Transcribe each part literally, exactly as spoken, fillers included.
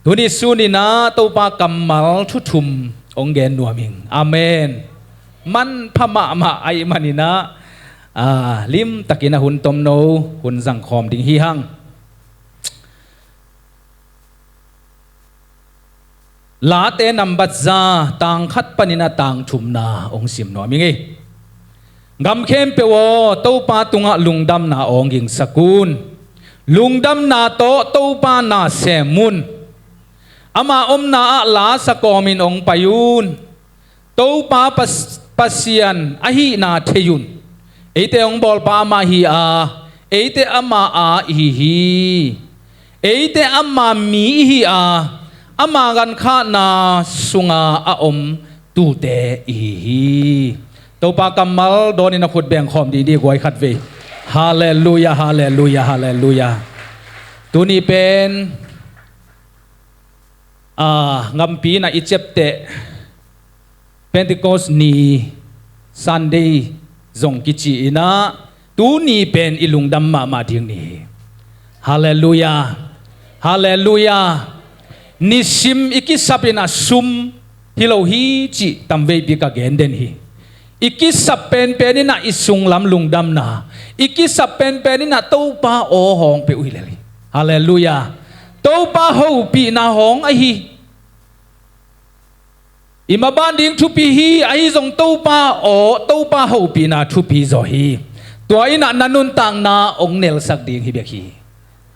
Tuni suninah Topa kammal thu thum hong gen nuam ing. Amen. Manpha mahmah ahih maninah, ah, limtakin a hun tomno hun zangkhawm ding hi hang. Late nambat za tang khat panin a tang thumna hong sim nuam ing ei. Gam khempeuh aw, Topa tungah lungdamna aw hong gingsak un. Lungdamna tawh Topa na sem un. Ama omna ah la sa kawmin hong pai un. Topa Pas-, Pasian ahihna thei un. Eite hong bawlpa amah hi a, eite ama a ihi hi. Eite ama mi ihi a, ama gankhahna sunga a om tute ihi hi. Topa kammal dawnin a khut bengkhawm dih dih guai khat vei. Halleluia, halleluia, halleluia. Tuni pen, ah, ngampi na i ciapteh Pentecost ni Sunday zong kici inah, tuni pen i lungdam mahmah ding ni hi. Halleluia. Halleluia. Nisim i kisap inah sum hi lo hi cih tamveipi ka gen den hi. I kisap penpen inah i sunglam lungdamna, i kisap penpen inah Topa aw hong peuh hi lel hi. Halleluia. Topa hopihna hong ahi. I maban ding thupi hi, ahi zong Topa aw, Topa hopihna thupi zaw hi. Tua inah na nuntakna hong nelsak ding hi bek hi.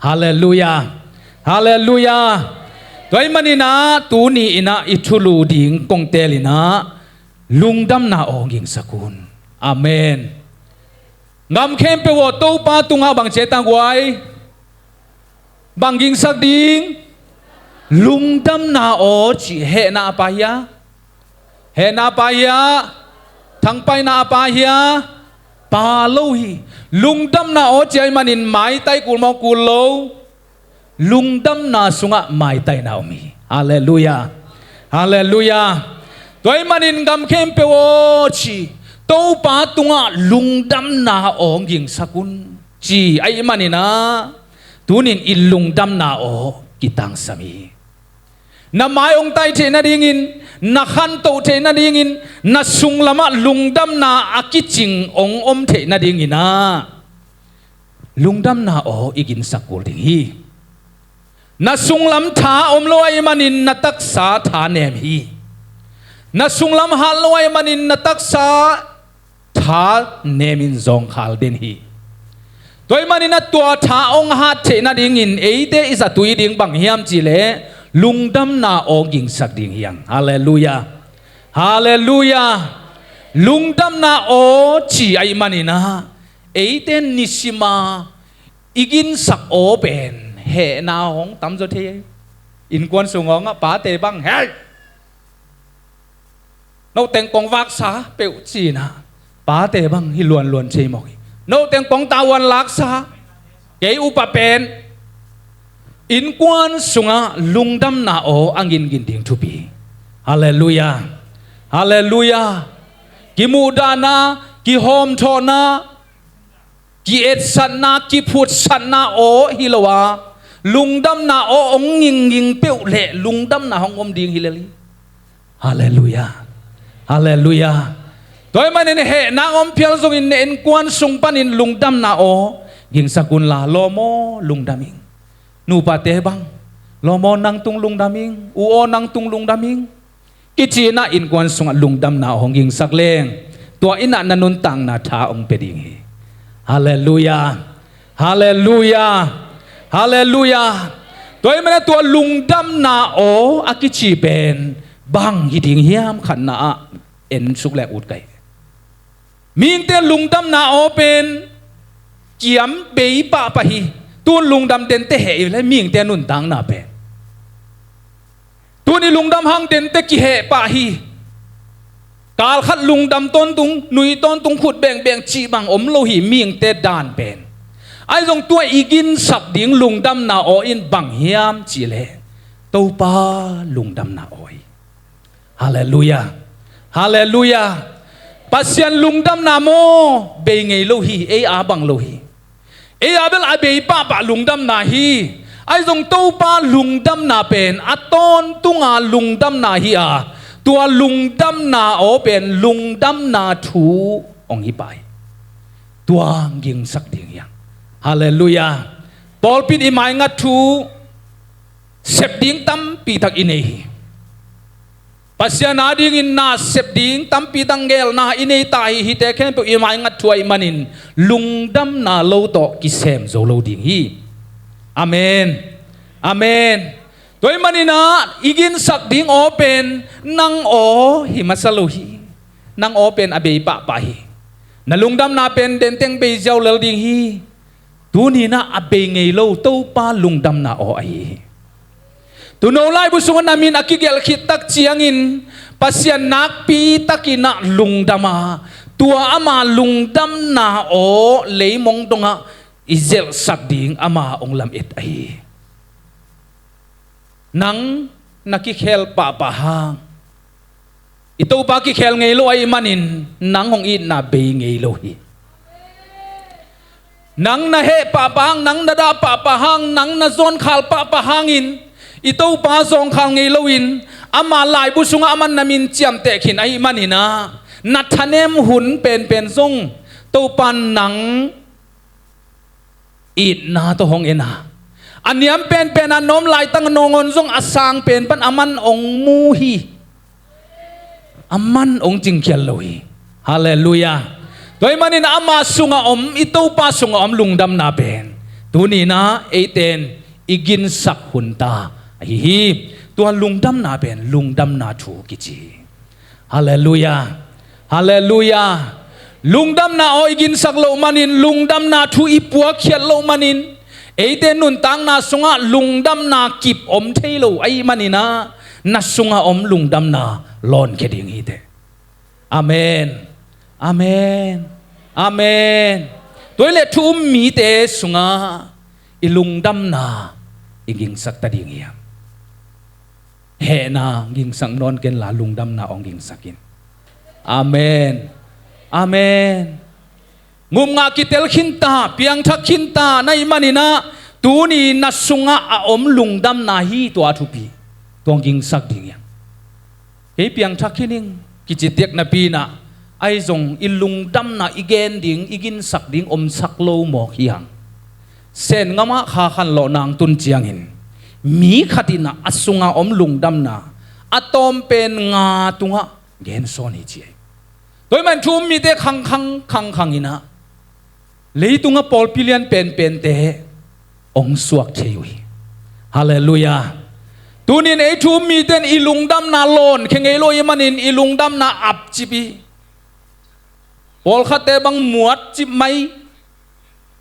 Halleluia. Halleluia. Tua ahih maninah tuni inah i thulu ding kong teel inah lungdamna aw gingsak un. Amen. Gam khempeuh aw, Topa tungah bang ci a tangguai? Bang gingsak ding? Lungdamna aw ci. Hehna a pa hia? Hehna a pa hia? Thangpaihna a pa hia? Pa lo hi. Lungdamna aw ci ahih manin maitai kul maw, kul lo? Lungdamna sungah maitaina om hi. Halleluia. Halleluia. Tua ahih manin gam khempeuh aw ci. Topa tungah lungdamna aw gingsak un ci ahih maninah, tunin i lungdamna aw kitangsam hi. Na mai hong tai theih nadingin, na khantoh theih nadingin, na sunglamah lungdamna a kicing hong om theih nadinginah lungdamna aw i ginsak kul ding hi. Na sunglam tha om lo ahih manin na taksa tha nem hi. Na sunglam hat lo ahih manin na taksa tha nemin zawngkhal den hi. Tua ahih manin a tua tha hong hat theih nadingin eite i zatui ding bang hiam cihleh lungdamna aw gingsak ding hi hang. Halleluia. Halleluia. Lungdamna aw ci ahih maninah eite nisima i ginsak aw pen hehna hong tamzaw thei. Innkuan sung hong ah pate bang hei, note kong vaksa peuh cinah pate bang hi luanluan thei mawk hi. Note kong tavuan laksa, kei upa pen. Innkuan sungah lungdamna aw a gingin ding thupi. Halleluia. Halleluia. Kimuhdahna, kihawmthawhna, ki-etsatna, kiphutsatna aw hi lo a, lungdamna aw hong gingin peuh leh lungdamna hong om ding hi lel hi. Halleluia. Halleluia. Tua ahih manin hehna hong om phial zongin na innkuan sung panin lungdamna aw gingsak unla, lawm aw lungdam ing. Nupate bang, lawm aw nang tung lungdam ing, u aw nang tung lungdam ing. Kici inah innkuan sungah lungdamna aw hong gingsak leng, tua inah na nuntakna tha hong pia ding hi. Halleluia. Halleluia. Halleluia. Tua ahih manin tua lungdamna aw a kici pen bang hi ding hiam khatna ah en suk leng ut ka hi. Mihingte lungdamna aw pen kiam bei pahpah hi. Tun lungdam dente heh i le mihingte nuntakna pen. Tuni lungdam hang dente kiheh pah hi. Kalkhat lungdam tawntung, nui tawntung, khut bengbeng cih bang om lo hi mihingte dan pen. Ahi zong tua i ginsak ding lungdamna aw in bang hiam cihleh Topa lungdamna aw hi. Halleluia. Halleluia. Pasian lungdamna maw bei ngei lo hi, ei a bang lo hi. Ei a bel a bei pahpah lungdamna hi. Ahi zong Topa lungdamna pen a tawntunga lungdamna hi a, tua lungdamna aw pen lungdamna thu hong hi pah hi. Tua gingsak ding hi hang. Halleluiah. Pawlpi in i maingat thu sep ding tampi tak i nei hi. Pasian adingin na sep ding tampi tak ngelna i nei ta hi. Hihte khempeuh i maingat thu ahih manin lungdamna lo tawh kisem zo lo ding hi. Amen. Amen. Tua ahih manin ah i ginsak ding aw pen nang aw hi masa lo hi. Nang aw pen a bei pahpah hi. Na lungdamna pen denteng bei ziau lel ding hi. Tuni-in ah a bei ngei lo Topa lungdamna aw ahi hi. Tuuno laibu sungah na min a kigelh khit tak ciangin Pasian nakpi takin ah lungdam a, tua ama lungdamna aw leimong dongah i zelhsak ding ama hong lamet ahi hi. Nang na kikhel pahpah hang i Topa kikhel ngei lo ahih manin nang hong itna bei ngei lo hi. Nang na heh pahpah hang, nang na dah pahpah hang, nang na zawnkhal pahpah hangin i Topa zawngkhal ngei loin ama laibu sungah aman na min ciamteh khin ahih manin ah na thanem hun penpen zong Topa nang itna tawh hong en a, a niam penpen a na om laitang nangawn zong a sang pen pan aman hong mu hi. Aman hong cingkhial lo hi. Halleluiah. Tua ahih manin ama sungah om, i Topa sungah om lungdamna pen tuni-in ah eite in i ginsak hun ta ahi hi. Tua lungdamna pen lungdamna thu kici hi. Halleluiah. Halleluiah. Lungdamna aw i ginsak loh manin, lungdamna thu i puakkhiat loh manin, eite nuntakna sungah lungdamna kip om thei lo ahih manin ah na sungah om lungdamna lawnkhia ding hi teh. Amen. Amen. Amen. Tua hi leh thu um mite sungah i lungdamna i gingsak ta ding hiam? Hehna gingsak nawn kenla lungdamna hong gingsak in. Amen. Amen. Ngupngah kitel khinta, piangthak khinta na hih manin ah tuni na sungah a om lungdamna hi, tua a thupi. Tua hong gingsak ding hiam? Kei piangthak khin ing kici tek napi-in ah, ahi zong i lungdamna i gen ding, i ginsak ding omsak lo mawk hi hang. Sen ngamah kha khanlawh nang tun ciangin mi khat in ah a sungah om lungdamna a tawmpen nga tungah gensawn hi ci hi. Tua ahih manin thu um mite khangkhang khangkhang in ah leitungah pawlpi lian penpente hong suak thei uh hi. Halleluiah. Tuni-in ei thu um mite in i lungdamna lawnkhia ngei lo ahih manin i lungdamna apcip hi. Pawlkhatte bang muatcip mai.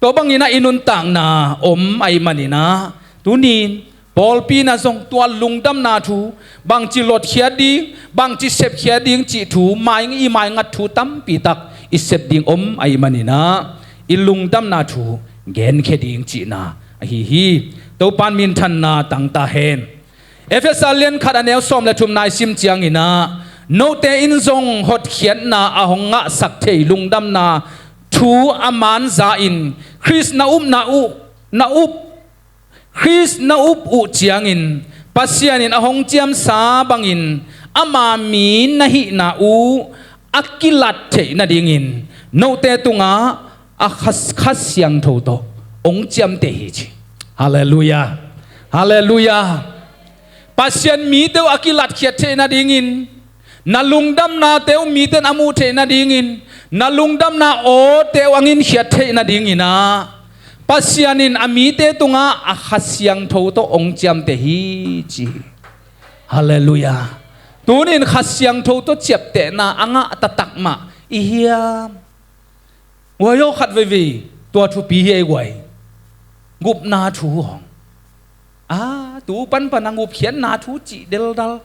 Tua bangin ah i nuntakna om ahih manin ah tuni-in pawlpi in ah zong tua lungdamna thu bangci lotkhiat ding, bangci sepkhiat ding cih thu mai, i maingat thu tampi tak i sep ding om ahih manin ah i lungdamna thu genkhia ding cihna ahi hi. Topa in minthanna tang ta hen. Efesa lian khat a neu sawm le thumna i sim ciangin ah, note in zong hotkhiatna a hong ngahsak thei lungdamna thu a man za-in Khrist na upna uh, na up, Khrist na up uh ciangin Pasian in a hong ciamsa bangin ama mi na hihna uh a kilat theih nadingin note tungah a Kha, Kha Siangtho tawh hong ciamteh hi ci. Halleluiah. Halleluiah. Pasian mite uh a kilatkhiat theih nadingin, na lungdamnate uh mite in a muh theih nadingin, na lungdamna awte uh a nginkhiat theih nadingin ah Pasian in a mite tungah a Kha Siangtho tawh hong ciamteh hi ci. Halleluiah. Tuni-in Kha Siangtho tawh ciaptehna a ngah taktak mah i hiam? Guai aw, khat veivei tua thupi hi ei guai. Gupna thu hong, a, tu panpan a gupkhiatna thu cih deldal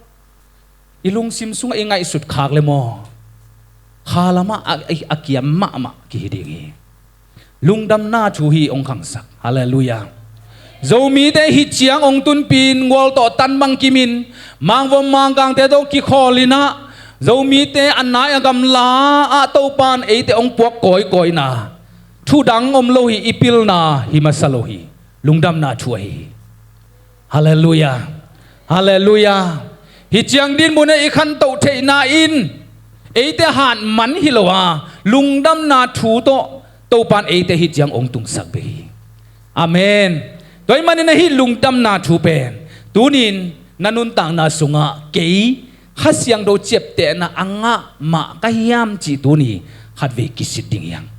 i lungsim sungah i ngaihsut khak le maw, kha lamah a, a, a kiam mahmah kihi ding hi. Lungdamna thu hi hong khangsak. Halleluiah. Zomite hih ciang hong tunpih in gual tawh tan bang kimin, mangvom mangkangte tawh kikhawl in ah, Zomite a nai a gamla ah Topa in eite hong puak kawikawina, thu dang om lo hi, i pilna hi masa lo hi. Lungdamna thu ahi hi. Halleluiah. Halleluiah. Hih ciang dinmun ah i khantoh theihna in eite hatman hi lo a, lungdamna thu tawh Topa in eite hih ciang hong tungsak bek hi. Amen. Tua ahih manin hih lungdamna thu pen tuni-in na nuntakna sungah kei Kha Siangtho ciaptehna a ngah mah ka hiam cih tuni khatvei kisit ding hi hang.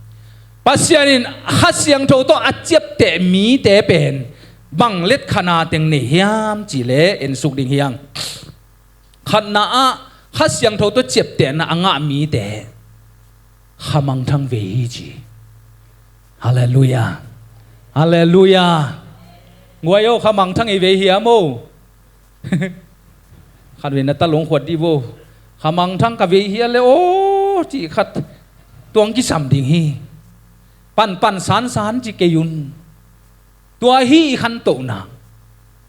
Pasian in Kha Siangtho tawh a ciapteh mite pen bang letkhana teng nei hiam cih leh ensuk ding hi hang. Khatna ah Kha Siangtho tawh ciaptehna a ngah mite khamangthang vei hi ci. Halleluiah. Halleluiah. Nguai aw, khamangthang i vei hiam aw? Khatvei na ta lungkhuat dih vo. Khamangthang ka vei hi a le aw cih khat tuang kisam ding hi. Panpan sansan ci kei un. Tua hi i khantohna.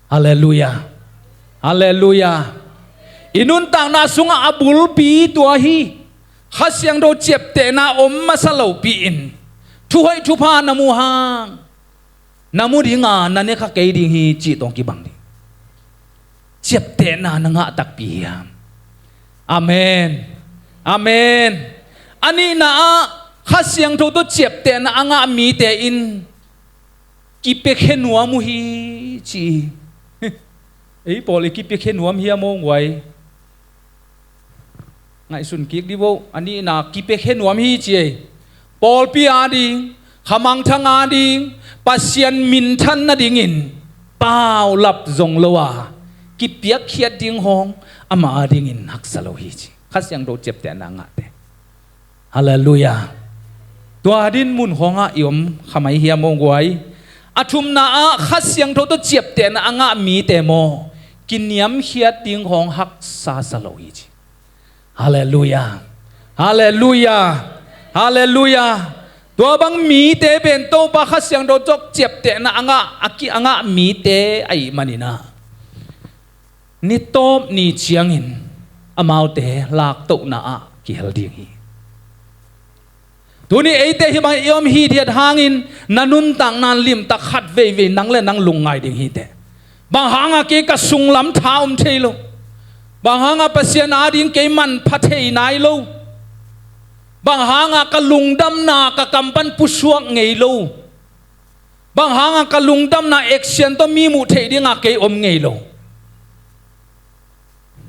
Halleluiah. Halleluiah. I nuntakna sungah a bulpi tua hi. Kha Siangtho ciaptehna om masa lopi-in thuhoih thupha na muh hang na mu dinga na ne kha kei ding hi cih tawh kibang ding. Ciaptehna na ngah takpi hiam? Amen. Amen. A nihna ah Kha Siangtho tawh ciaptehna a ngah mite in kipiakhia nuam uh hi ci. Ei pawl i kipiakhia nuam hiam aw nguai? Ngaihsun kik dih vo. A nihna kipiakhia nuam hi ci ei. Pawlpi ading, khamangthang ading, Pasian minthan nadingin paulap zong lo a, kipiakkhiat ding hong ama adingin haksa lo hi ci. Kha Siangtho ciaptehna ngahte. Halleluiah. Tua dinmun khawngah i om kha mai hiam aw nguai? A thumna ah Kha Siangtho tawh ciaptehna a ngah mite maw, kiniamkhiat ding khawng haksa sa lo hi ci. Halleluiah. Halleluiah. Halleluiah. Tua bang mite pen Topa Kha Siangtho tawh ciaptehna a ngah, a ki, a ngah mite ahih manin ah ni tawp ni ciangin amaute laktohna ah kihel ding hi. Tuni eite hih bang i om hithiat hangin na nuntakna limtak khat veivei nang le nang lungngai ding hi teh. Bang hanga kei ka sunglam tha om thei lo? Bang hanga Pasian ading kei manpha thei nai lo? Bang hanga ka lungdamna ka kam pan pusuak ngei lo? Bang hanga ka lungdamna action tawh mi muh theih dinga kei om ngei lo?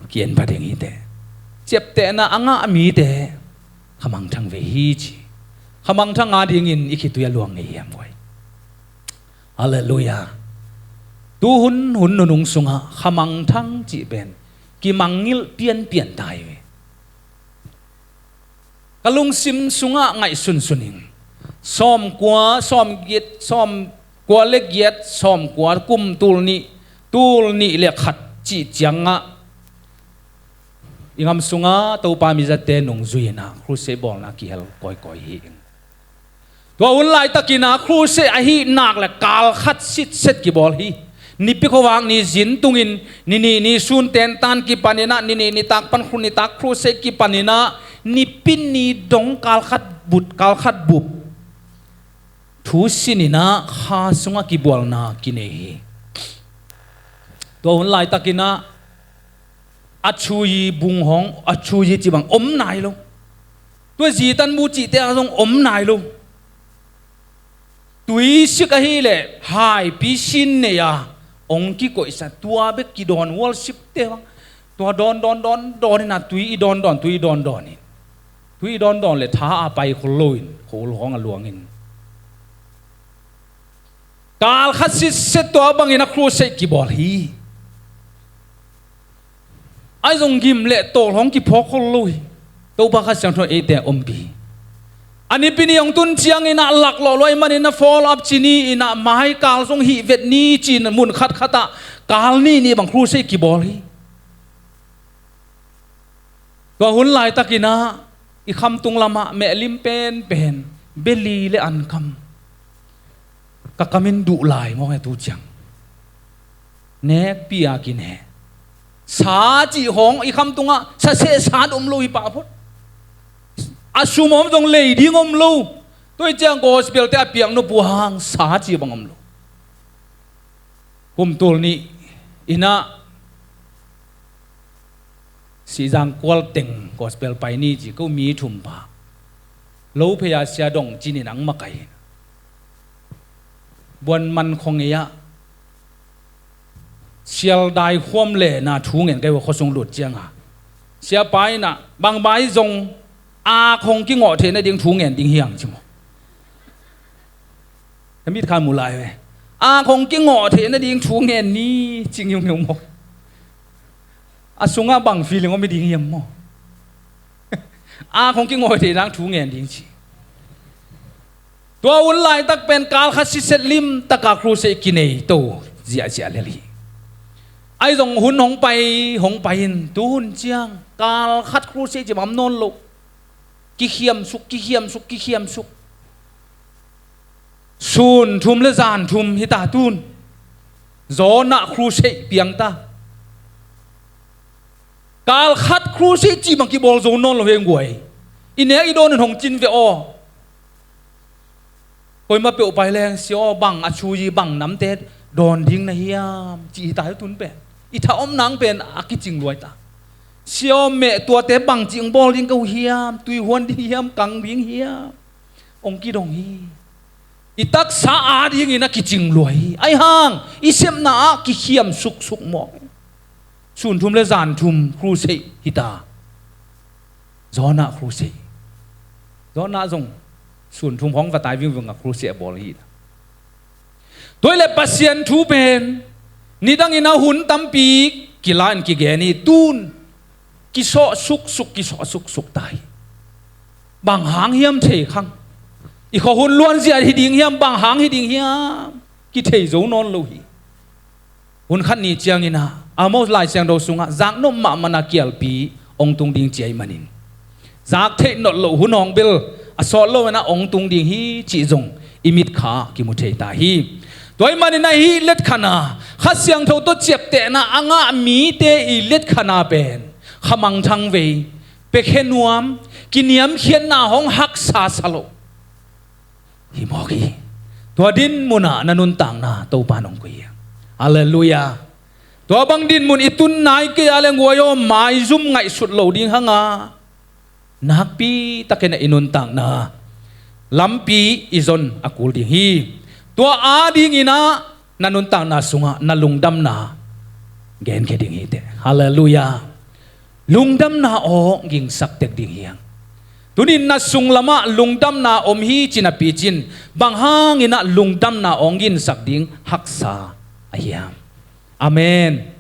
Ki-en pha ding hi teh. Ciaptehna a ngah mite khamangthang vei hi ci. Khamangthang adingin i khitui a luang ngei hiam nguai? Halleluiah. Tuhun hun nunung sungah khamangthang cih pen kimangngilh pianpian ta hi ve. Ka lungsim sungah ngaihsunsun ing. Sawmkua, sawmgiat, sawmkua le giat, sawmkua kum tul nih, tul nih le khat cih ciangah i gam sungah Topa mizate nungzui inah crusade bawlna kihel kawikawi hi ing. Tua hun laitakin ah crusade ahih nak le kal khat sitset kibawl hi. Nipi khuavak ni zin tungin ni nih ni sun tentan kipan inah ni nih nitak pan khu nitak crusade kipan inah nipi ni dong kal khat bup, kal khat bup thu sin inah kha sungah kibualna kinei hi. Tua hun laitakin ah a chui bung hong, a chui ci bang om nai lo. Tua zitan bu cihte ah zong om nai lo. Tui sik ahileh haipi sin nei a hong kikoihsa, tua bek kidawn, worship te bang tua dawn dawn dawn dawn inah tui i dawn dawn, tui i dawn dawn in, tui i dawn dawn le tha a pai khol lo in, khol hong a luang in. Kal khat sitset tua bangin a crusade kibawl hi. Ai zong gim le tawl hong kiphawk khol lo hi. Topa Kha Siangtho eite ompih hi. A nipi ni hong tun ciangin ah laklawh luai manin a fall up ci ni inah mai kal zong hih vet ni ci-in mun khatkhat ah kal nih nih bang crusade kibawl hi. Tua hun laitakin ah i khamtung lamah mehlim penpen beli le ankam ka kamin duh lai mawk e tu ciang. Nekpi a kine. Sa cih hong i khamtungah sa seh sa om lo hi pah phot. A sum om zong lei ding om lo. Tua hi ciang gospel te a piak nop uh hang sa cih bang om lo. Kum tul nih Inah Sihzang kual teng gospel pai ni ci ko mi thum pah lo phei-a sia dong cin in ang makai. Buan man khong ei-ah sial dai khuam le na thu ngen kai uh a khuasung lut cianga siapa inah bang bai zong a khong kingawh theih nading thu ngen ding hiang ci maw? Ka mit kha mu lai ve. A khong kingawh theih nading thu ngen ni ci ngiungeu maw? A sungah bang feeling om hi ding hiam maw? A khong kingawh theih nading thu ngen ding ci. Tua hun laitak pen kal khat siset limtaka crusade kinei to ziahziah lel hi. Ahi zong hun hong pai hong pai in tuhun ciang kal khat crusade ci bang om nawn lo. Kikhiamsuk kikhiamsuk kikhiamsuk. Sun thum le zan thum hita tun Jonah crusade piangta. Kal khat crusade cih bang kibawl zo nawn lo heng guai. I nek i dawn in hong cin ve aw. Koima peuh pai leng sia aw bang a chuyi bang namte dawn ding na hiam cih hita hi tun pen. I tha om nang pen a kicing luai ta. Sia aw meh tuate bang cih hong bawl ding ka uh hiam, tui huan ding hiam, kang ding hiam. Hong kidong hi. I taksa a dingin a kicing luai hi. Ahi hang i sepna ah kikhiam suksuk mawk. Sun thum le zan thum crusade hita. Jonah crusade. Jonah zong sun thum hong va tai vingving a crusade a bawl hi. Tua hi le Pasian thu pen nidangin a hun tampi kila in kigen hi. Tun kisawh suksuk kisawh suksuk ta hi. Bang hang hiam thei khang. I khuahun luanzia hi ding hiam, bang hang hi ding hiam, kithei zo nawn lo hi. Hun khat ni ciangin ah Amos Lai Siangtho sungah zaknop mahmah na kialpi hong tung ding ci ahih manin zak theih nolh loh hun hong bel a sawt lo in ah hong tung ding hi cih zong i mitkha kimu thei ta hi. Tua ahih manin ahih letkhan a Kha Siangtho tawh ciaptehna a ngah mite i letkhan a pen khamangthang vei, piakhia nuam, kiniamkhiatna hong haksa sa lo hi mawk hi. Tua dinmun ah na nuntakna Topa in hong koih hi. Halleluiah. Tua bang dinmun i tun nai kei a leng guai aw, maizum ngaihsut lo ding hang a nakpi takin ah i nuntakna lampi i zon a kul ding hi. Tua a dingin ah na nuntakna sungah na lungdamna genkhia ding hi teh. Halleluiah. Lungdamna aw ginsak tek ding hiang. Tunin na sunglamah lungdamna om hi ci napi cin bang hangin ah lungdamna aw ginsak ding haksa a hiam? Amen.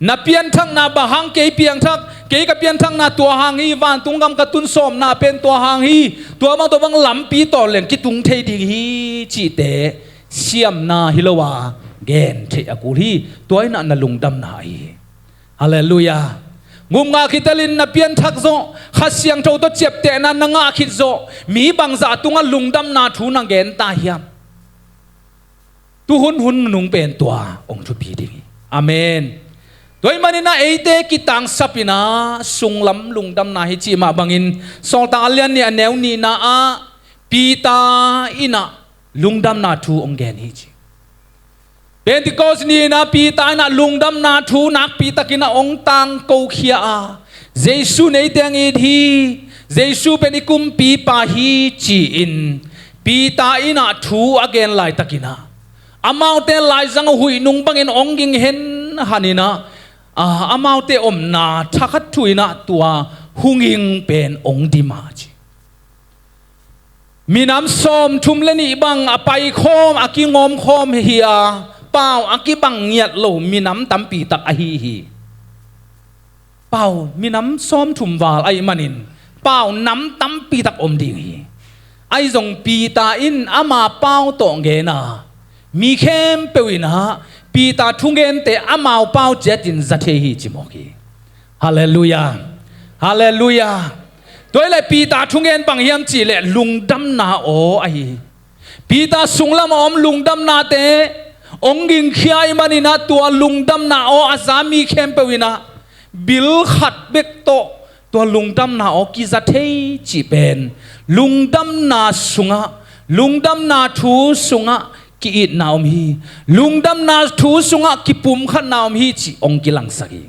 Na pianthakna bang hang kei piangthak, kei ka pianthakna tua hang hi, vantung gam ka tun sawmna pen tua hang hi, tua bang tua bang lampi tawn leng kitung thei ding hi cihte siamna hi lo a gen theih a kul hi. Tua in ah na lungdamna ahi hi. Halleluiah. Ngumngah khitelin na pianthak zawh, Kha Siangtho tawh ciaptehna na ngah khit zawh, mi bangzah tungah lungdamna thu na gen ta hiam? Tuhun hun nunung pen tua hong thupi ding hi. Amen. Tua ahih manin ah eite kitangsap in ah sunglam lungdamna hi cih mah bangin Sawltak a lian nih a neu nihna ah Peter in ah lungdamna thu hong gen hi ci. Pentecost ni-in ah Peter in ah lungdamna thu nakpi takin ah hong tangkokhia a, Jesu in eite hong it hi, Jesu pen i Kumpipa hi ci-in Peter in ah thu a gen laitakin ah amaute laizang a huih nung bangin hong ging henhan in ah, ah, amaute omna thakhat thu in ah tua hung ging pen hong dim a ci. Minam sawmthum le nih bang a paikhawm a kingawmkhawm hi a, pau a kibang ngiat lo minam tampi tak ahi hi. Pau minam sawmthum val ahih manin pau nam tampi tak om ding hi. Ahi zong Peter in ama pau tawh gen a, mi khempeuh in ah Peter thugente amau pau ciatin za thei hi ci mawk hi. Halleluiah. Halleluiah. Tua hi leh Peter thugen bang hiam cih leh lungdamna aw ahi hi. Peter sunglam a om lungdamnate hong gingkhia ahih manin ah tua lungdamna aw a za mi khempeuh in ah bil khat bek tawh tua lungdamna aw kiza thei cih pen lungdamna sungah, lungdamna thu sungah ki-itna om hi. Lungdamna thu sungah kipumkhatna om hi cih hong kilangsak hi.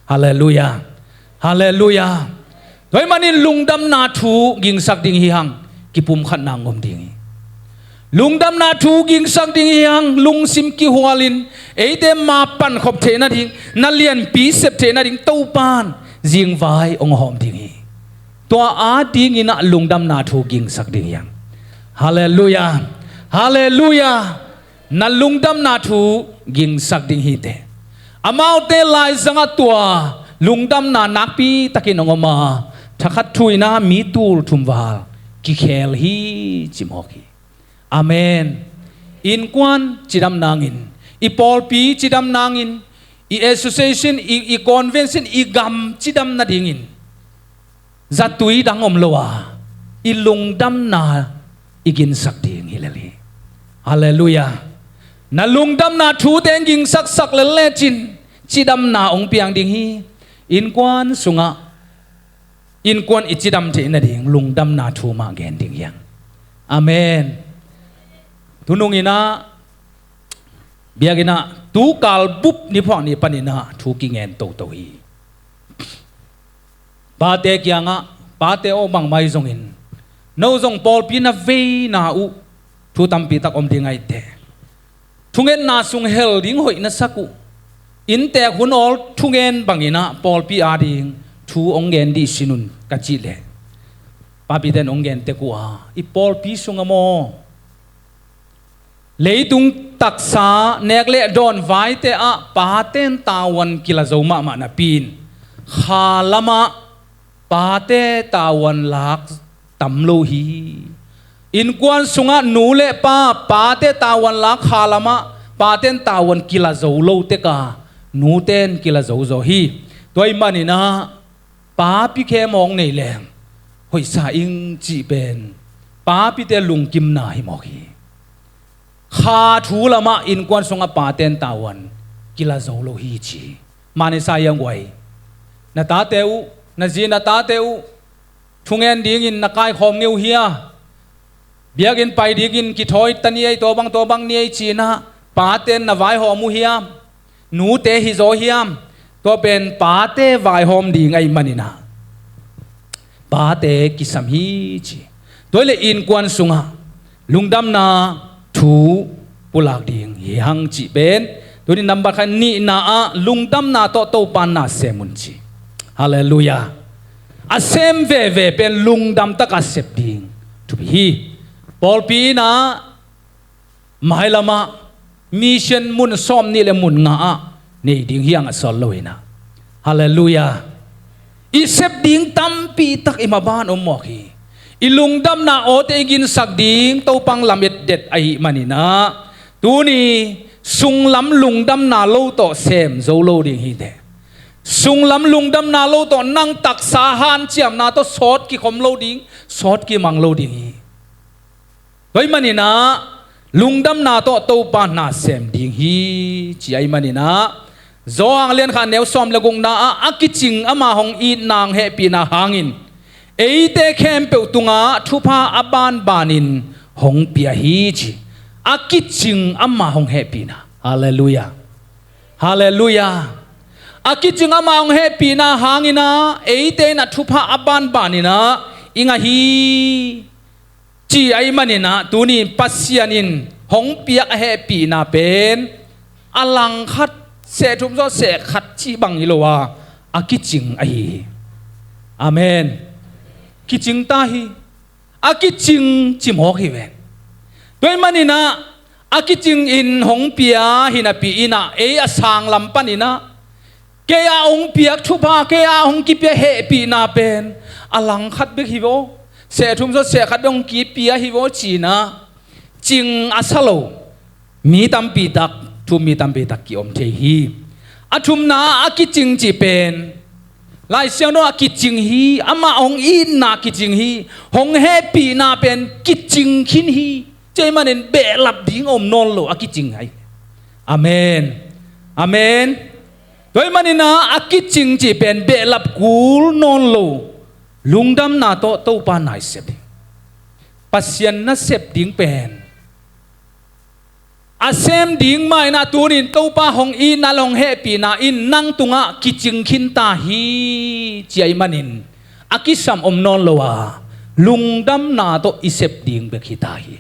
Halleluiah. Halleluiah. Tua ahih manin lungdamna thu gingsak ding hi hang, kipumkhatna hong om ding hi. Lungdamna thu gingsak ding hi hang, lungsim kihualin eite ma pankhop theih nading, na lianpi sep theih nading Topan zingvai hong hawm ding hi. Tua adingin ah lungdamna thu gingsak ding hi hang. Halleluiah. Halleluiah. Na lungdamna thu gingsak ding hi teh. Amaute laizangah tua lungdamna nakpi takin hong om a, thakhat thu in ah mi tul thum val kikhel hi ci mawk hi. Amen. Innkuan cidam nangin, i pawlpi cidam nangin, i association, i, i convention, i gam cidam nadingin zatui dang om lo a, i lungdamna i ginsak ding hi lel hi. Halleluiah. Na lungdamna thute in gingsaksak lel lecin cidamna hong piang ding hi. Innkuan sungah, innkuan i cidam theih nading lungdamna thu mah gen ding hi hang. Amen. Tunung in ah, biakinn ah tukal bup ni phuak ni panin ah thu kingen toto hi. Pate kiangah, pate aw, bangmah hi zongin, no zong pawlpi na veina uh thu tampi tak om ding ahih teh, thungetna sung hel ding hoih na sak uh. Inntek hun awl thungen bangin ah pawlpi ading thu hong gen dih sin un ka cih leh, papite in hong gen tek uh a, i pawlpi sungah maw, leitung taksa nek le dawn vaite ah pate'n tavuan kila zo mahmah napi-in, kha lamah pate tavuan lak tam lo hi. Innkuan sungah nu le pa, pate tavuan lak kha lamah, pate'n tavuan kila zo lo tek a, nute'n kila zo zaw hi. Tua ahih manin ah, papi khem hong nei leng hoihsa ing cih pen papite lungkimna hi mawk hi. Kha thu lamah innkuan sungah pate'n tavuan kila zo lo hi ci. Mah ni sa hiam guai? Na tate uh, na zi na tate uh thungen dingin na kaikhawm ngei uh hia? Biakinn pai dingin kithawi ta ni ei, tua bang tua bang ni ei ci-in ah pate'n na vaihawm uh hiam? Nute hi zaw hiam? Tua pen pate vaihawm ding ahih manin ah, pate kisam hi ci. Tua hi leh innkuan sungah lungdamna thu pulak ding hi hang cih pen tuni number khat. Nihna ah, lungdamna tawh Topa na sem un ci. Halleluiah. A sem veve pen lungdam takin sep ding thupi hi. Pawlpi in ah mailamah mission mun sawmnih le mun nga ah nei ding hi hang, a sawt lo-in ah. Halleluiah. I sep ding tampi tak i maban om mawk hi. I lungdamna awte i ginsak ding Topa in lametdet ahih manin ah, tuni sunglam lungdamna lo tawh sem zo lo ding hi teh. Sunglam lungdamna lo tawh nang taksa hanciamna tawh sawt kikhawm lo ding, sawt kimang lo ding hi. Tua ahih manin ah, lungdamna tawh Topa na sem ding hi ci ahih manin ah, Johan lian khat neu sawm le gukna ah, a kicing ama hong itna hong hehpihna hangin eite khempeuh tungah thupha a banbanin hong pia hi ci. A kicing ama hong hehpihna. Halleluiah. Halleluiah. A kicing ama hong hehpihna hangin ah eite in ah thupha a banbanin ah i ngah hi. Ci ahih manin ah, tuni Pasian in hong piak a hehpihna pen a langkhat, seh thum zaw seh khat cih bang hi lo a, a kicing ahi hi. Amen. Kicing ta hi. A kicing ci mawk hi ve. Tua ahih manin ah, a kicing in hong pia hi napi-in ah, ei a sanglam panin ah, kei a hong piak thupha, kei a hong kipia hehpihna pen a langkhat bek hi ve aw, seh thum zaw seh khat bek hong kipia hi ve aw ci-in ah, cing a sa lo mi tampi tak, thu-um mi tampi tak ki-om thei hi. A thumna ah, a kicing cih pen Lai Siangtho ah kicing hi, amah hong itna kicing hi. Hong hehpihna pen kicing khin hi. Tua ahih manin behlap ding a om nawn lo, a kicing hi. Amen. Amen. Tua ahih manin ah, a kicing cih pen behlap kul nawn lo, lungdamna tawh Topa na i sep ding. Pasian na sep ding pen a sem ding mah in ah tunin Topa hong itna le hong hehpihna in nang tungah kicing khinta hi, ci ahih manin a kisam om nawn lo a, lungdamna tawh i sep ding bek hita hi.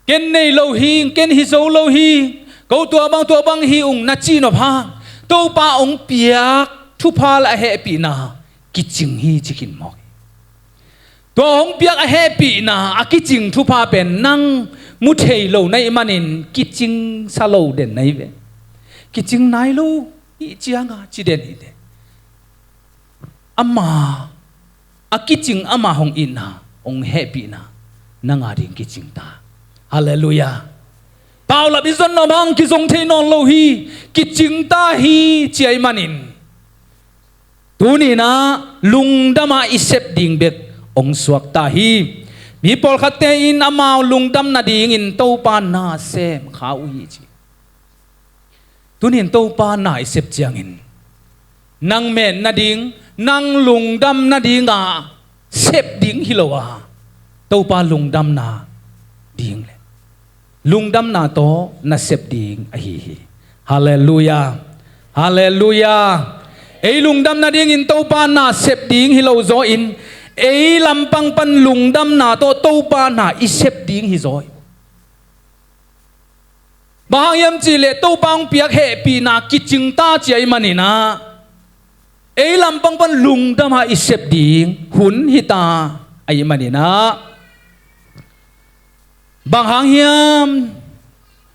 Ken nei lo hi, ken hi zo lo hi, ko tua bang tua bang hi ung na cih nop hang, Topa hong piak thupha le a hehpihna kicing hi ci khin mawk hi. Tua hong piak a hehpihna a kicing thupha pen nang mu thei lo na hih manin kicing sa lo den na hi ve. Kicing nai lo hih cianga ci den hi te. Ama, a kicing ama hong itna, hong hehpihna nang a ding kicing ta. Halleluiah. Paulap i zon nop hang kizong thei nawn lo hi, kicing ta hi ci ahih manin tuni in ah lungdam a i sep ding bek hong suak ta hi. Mi pawlkhatte in amau lungdam nadingin Topa na sem kha uh hi ci. Tuni in Topa na i sep ciangin nang met nading, nang lungdam nading a sep ding hi lo a, Topa lungdamna ding le lungdamna tawh na sep ding ahi hi. Halleluiah. Halleluiah. Ei lungdam nadingin Topa na sep ding hi lo zaw in, ei lampang pan lungdamna tawh Topa na i sep ding hi zaw hi. Bang hang hiam cih leh Topa hong piak hehpihna kicing ta ci ahih manin ah, ei lampang pan lungdam a i sep ding hun hi ta ahih manin ah, bang hang hiam,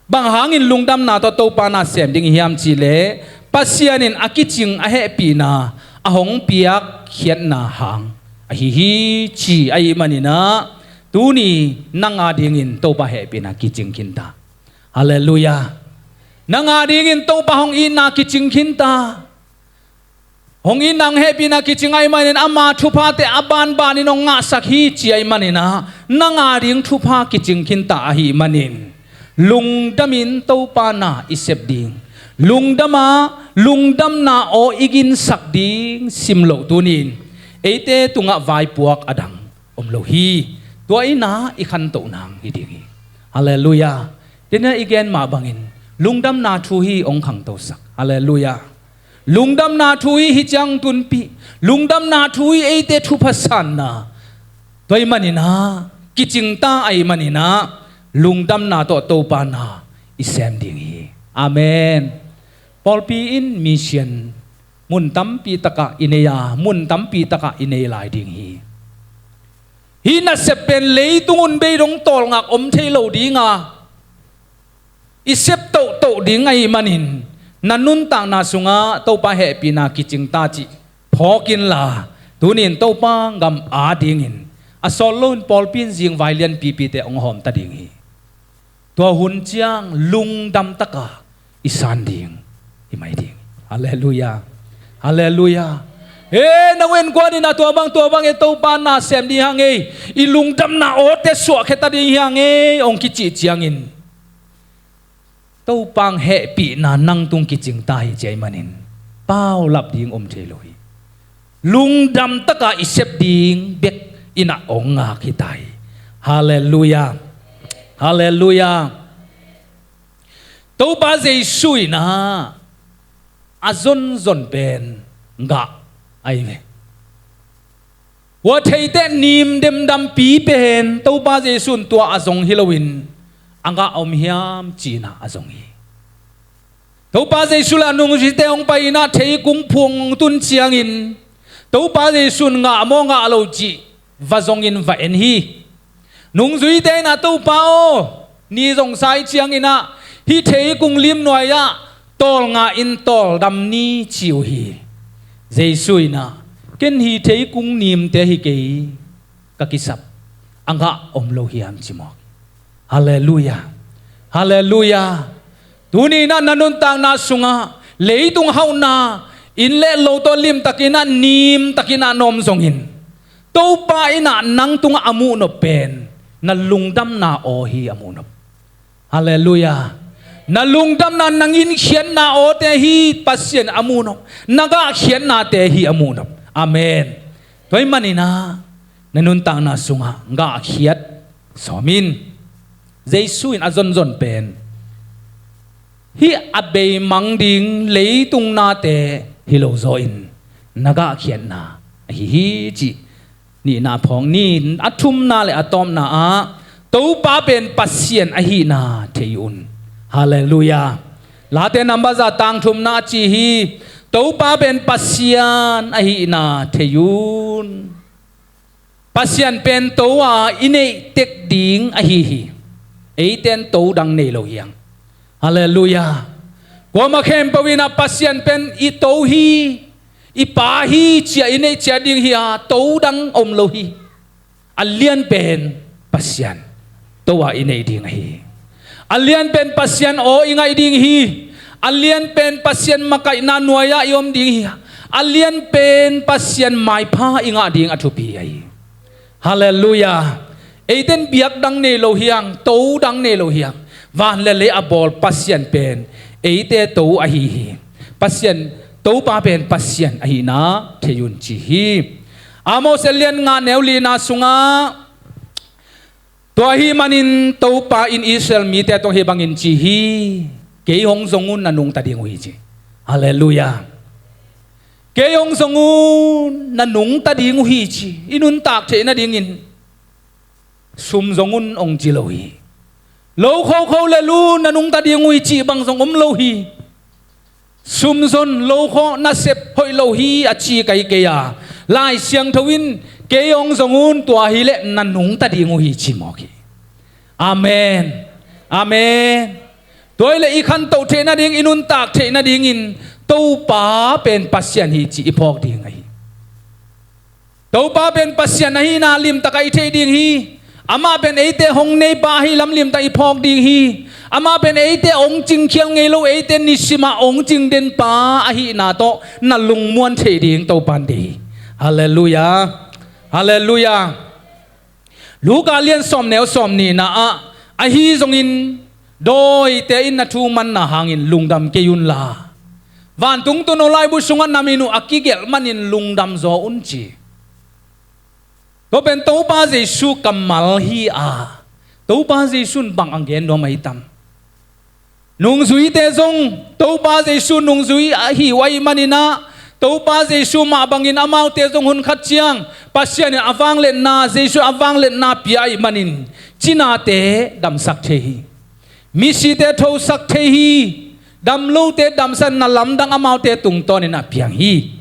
bang hangin lungdamna tawh Topa na sem ding hiam cih leh Pasian in a kicing a hehpihna a hong piak khiatna hang ahi hi ci ahih manin ah, tuni nang a dingin Topa hehpihna kicing khin ta. Halleluiah. Nang a dingin Topa hong itna kicing khin ta. Hong itna hong hehpihna kicing ahih manin ama thuphate a banbanin hong ngahsak hi ci ahih manin ah, nang a ding thupha kicing khin ta ahih manin lungdamin Topa na i sep ding, lungdam a lungdamna aw i ginsak ding sim loh tuni in eite tungah vaipuak a dang om lo hi. Tua in ah i khantoh nang hi ding hi. Halleluiah. Tena i gen mah bangin lungdamna thu hi hong khangtosak. Halleluiah. Lungdamna thu hi hi ciang tunpih. Lungdamna thu hi eite thupha sanna. Tua ahih manin ah kicing ta ahih manin ah lungdamna tawh Topa na i sem ding hi. Amen. Pawlpi in mission mun tampi takah i nei a, mun tampi takah i nei lai ding hi. Hih nasep pen leitung un bei dong tawlngak om thei lo ding a, i sep tohtoh ding ahih manin na nuntakna sungah Topa hehpihna kicing ta cih phawk inla, tuni in Topa gam a dingin a sawt loin pawlpi in zingvai lianpipite hong hawm ta ding hi. Tua hun ciang lungdam taka i san ding hi mai ding. Halleluiah. Halleluiah. E, nang un kuan in a tua bang tua bang e Topa na sem ding hi hang e, i lungdamna awte suahkhia ta ding hi hang e hong kicih ciangin Topa hong hehpihna nang tung kicing ta hi ci ahih manin paulap ding om thei lo hi. Lungdam taka i sep ding bek in a hong ngak hi ta hi. Halleluiah. Halleluiah. Topa Jesu in a a zonzon pen gah ahi ve. Hua theite nim demdampi pen Topa Jesu in tua a zong hi loin a gah a om hiam ci-in a zong hi. Topa Jesu le a nungzuite hong pai in a theikung phung tun ciangin Topa Jesu in ngah maw ngah lo cih va zongin va en hi. Nungzuite in a Topa aw, ni zong sa hi ciangin a hih theikung limnuai ah tawlnga in tawldam ni ci uh hi. Jesu in a ken hih theikung nimte hi kei, ka kisap a gah om lo hiam ci mawk. Halleluiah. Halleluiah. Tuni in a na nuntakna sungah leitung hauhna inn le lo tawh limtakin a nimtakin a na om zongin Topa in a nang tungah a muhnop pen na lungdamna aw hi a muhnop. Halleluiah. Na lungdamna nang in khiatna awte hi Pasian a muhnop. Na gah khiatnate hi a muhnop. Amen. Tua ahih manin a na nuntakna sungah gah khiat sawm in. Jesu in a zonzon pen hih a beimang ding leitung nate hi lo zaw in na gahkhiatna ahi hi cih nihna phawng ni. A thumna le a tawpna ah Topa pen Pasian ahihna thei un. Halleluiah. Late namba za tang thumna a ci hi. Topa pen Pasian ahihna thei un. Pasian pen to a i neih tek ding ahi hi. Eite in to dang nei lo hi hang. Halleluiah. Kuamah khempeuh in ah Pasian pen i to hi, i pa hi ci-a i neih ciat ding hi a, to dang om lo hi. A lian pen Pasian to a i neih ding ahi hi. A lian pen Pasian aw i ngaih ding hi. A lian pen Pasian makaihna nuai-ah i om ding hi. A lian pen Pasian maipha i ngah ding a thupi ahi hi. Halleluiah. Eite in biak dang nei lo hi hang, to dang nei lo hi hang. Van le lei a bawl Pasian pen eite to ahi hi. Pasian, Topa pen Pasian ahihna thei un ci hi. Amos a lian nga neu lina sungah, tua ahih manin Topa in Israel mite tawh hih bangin ci hi. Kei hong zong un, na nungta ding uh hi ci. Halleluiah. Kei hong zong un, na nungta ding uh hi ci. I nuntak theih nadingin sum zong un hong ci lo hi. Lo khawh khawh lel un, na nungta ding uh hi cih bang zong om lo hi. Sum zon, lo khawh, nasep hoih lo hi a ci kei kei a, Lai Siangtho in kei hong zong un, tua hileh na nungta ding uh hi ci mawk hi. Amen. Amen. Tua hileh i khantoh theih nading, i nuntak theih nadingin Topa pen Pasian hi cih i phawk ding ahi. Topa pen Pasian ahihna limtak a i theih ding hi. Amah pen eite hong neipa ahi lam limtak i phawk ding hi. Amah pen eite hong cingkhial ngei lo, eite nisimah hong cingdenpa ahihna tawh na lungmuan theih ding Topa in deih hi. Halleluiah. Halleluiah. Luka lian sawm neu sawm nihna ah, ahi zongin dawite in na thu manna hangin lungdam kei unla, vantung tuuno laibu sungah na min uh a kigelh manin lungdam zaw un ci. Tua pen Topa Jesu kammal hi a, Topa Jesu in bang a gen nuam ahi tam? Nungzuite zong Topa Jesu nungzui ahi uh ahih manin ah, Topa Jesu mah bangin amaute zong hun khat ciang Pasian in a vangliatna, Jesu a vangliatna pia ahih manin cinate damsak thei hi. Misite thosak thei hi. Damlote damsakna lamdang amaute tungtawnin a piang hi.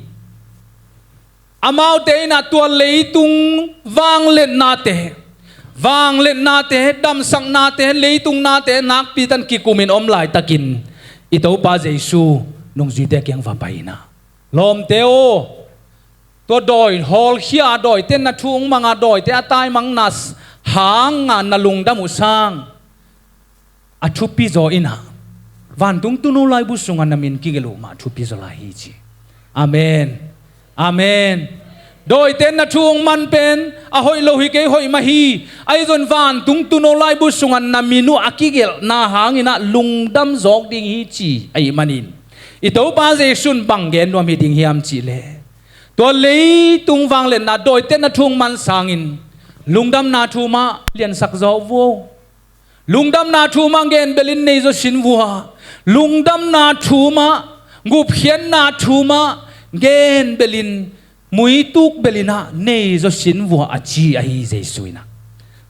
Amaute in ah tua leitung vangliatnate, vangliatnate, damsaknate, leitung nate nakpi tan kikumin om laitakin i Topa Jesu nungzuite kiang va pai in ah, lawmte aw, tua dawi hawlkhia, dawite na thu hong mang a, dawite a taimangna hanga na lungdam uh sang a thupi zaw in ah, vantung tuuno laibu sungah na min kigelh uh mah thupi zaw lai hi ci. Amen. Amen. Dawite na thu hong man pen a hoih lo hi kei, hoih mah hi. Ahi zong vantung tuuno laibu sungah na min uh a kigelhna hangin ah lungdam zawk ding hi ci ahih manin, i Topa Jesu in bang gen nuam hi ding hiam cih leh, tua leitung vangliatna, dawite na thu hong man sangin lungdamna thu mah liansak zaw uh aw. Lungdamna thu mah genbelin nei zaw sin vua. Lungdamna thu mah, gupkhiatna thu mah genbelin, muituk belin ah nei zaw sin vua a ci ahi Jesu in ah.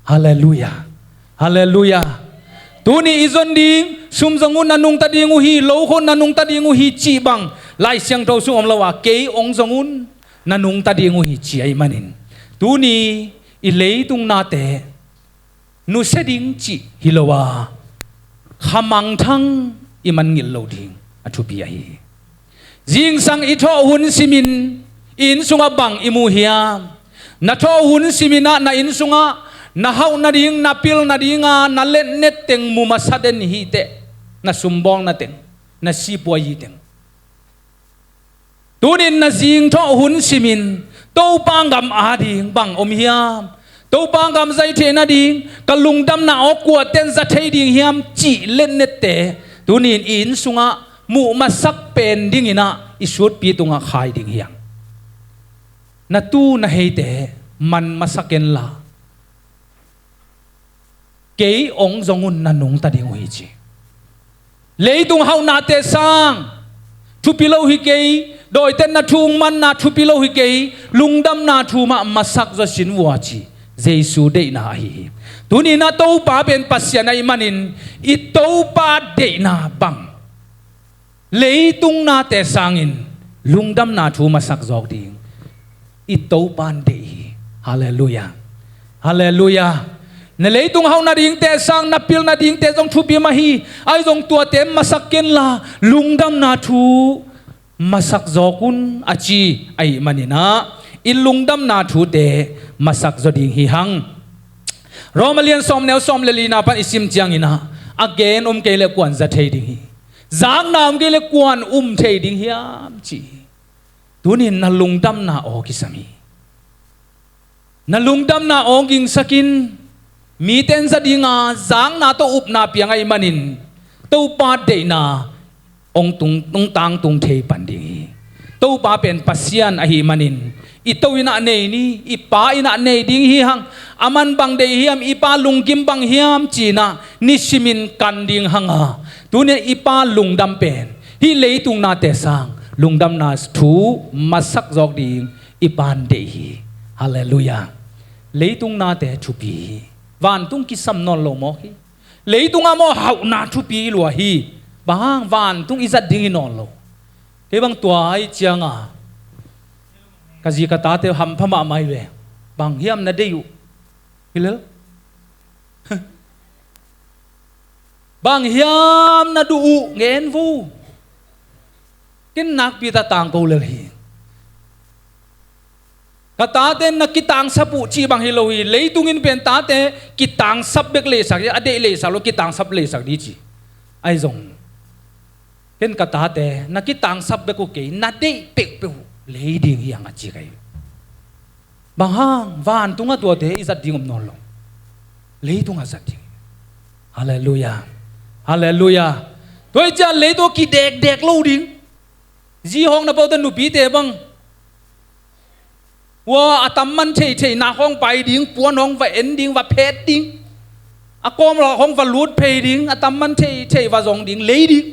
Halleluiah. Halleluiah. Tuni i zon ding, sum zong un, na nungta ding uh hi, lo khawh na nungta ding uh hi cih bang Lai Siangtho sung om lo a, kei hong zong un, na nungta ding uh hi ci ahih manin, tuni i leitung nate nusia ding cih hi lo a, khamangthang i mangngilh loh ding a thupi ahi hi. Zingsang i thawh hun simin i inn sungah bang i mu hiam? Na thawh hun simin ah na inn sungah na hauh nading, na pil nadinga na letnet teng mu masa den hi teh, na sumbawlna teng, na sipuayi teng. Tunin na zingthawh hun simin Topa gam ading bang om hiam? Topa gam zaih theih nading ka lungdamna aw kuaten za thei ding hiam cih letnette tunin i inn sungah muh masak pen dingin ah i sutpi tungah khai ding hiam? Na tu na heite man masak enla, kei ong zong un na nungta ding uh hi ci. Leitung hauhnate sang thupi lo hi kei, dawitenna thu ung manna thupi lo hi kei, lungdamna thu mah masak zaw sin vua ci Jesu deihna ahi hi. Tuninah Topa pen Pasian ahih manin i Topa deihna bang leitung nate sangin lungdamna thu masak zawk ding i Topa in deih hi. Halleluiah. Halleluiah. Na leitung hauh nadingte sang na pil nadingte zong thupi mah hi. Ahi zong tuate masak kenla lungdamna thu masak zawk un a ci ahih maninah i lungdamna thute masak zaw ding hi hang. Roma lian sawm neu sawm le lina pan i sim cianginah a gen om kei le kuan za thei ding hi. Zakna om kei le kuan um thei ding hiam ci hi. Tunin na lungdamna aw kisam hi. Na lungdamna aw gingsakin mite in za dinga zakna tawh upna piang ahih manin Topa deihna ong tung, ong tangtung thei pan ding hi. Topa pen Pasian ahih manin i to innah nei ni, i pa innah nei ding hi hang. A man bang deih hiam, i pa lungkim bang hiam cinah nisimin kan ding hanga. Tunia i pa lungdam pen hih leitung nate sang lungdamna thu masak zawk ding i pan deih hi. Halleluiah. Leitung nate thupi hi. Vantung kisam nawn lo mawk hi. Leitungah maw hauhna thupi lua hi. Bang hang vantung i zat ding hi nawn lo. Kei bang tua ahi cianga ka zi ka tate hampha mahmah hi ve. Bang hiam na deih uh? Hi lel. Bang hiam na duh uh ngen vo. Ken nakpi ta tangko lel hi. Ka tate na kitangsap uh cih bang hi lo hi. Leitungin pen tate kitangsap bek leisak hi, a deih leisak lo kitangsap leisak dih ci. Ahi zong ken ka tate na kitangsap bek uh kei, na deih peuhpeuh lei ding hi hang a ci ka hi. Bang hang vantungah tuate i zat ding om nawn lo. Leitungah zat ding. Halleluiah. Halleluiah. Tua hi ciah leitung kidekdek lo ding. Zi hawng na paute nupite bang ua a tam man theithei nak hawng pai ding, puan hawng va en ding, va phet ding. A kawm lawk hawng va lut phei ding, a tam man theithei va zong ding, lei ding.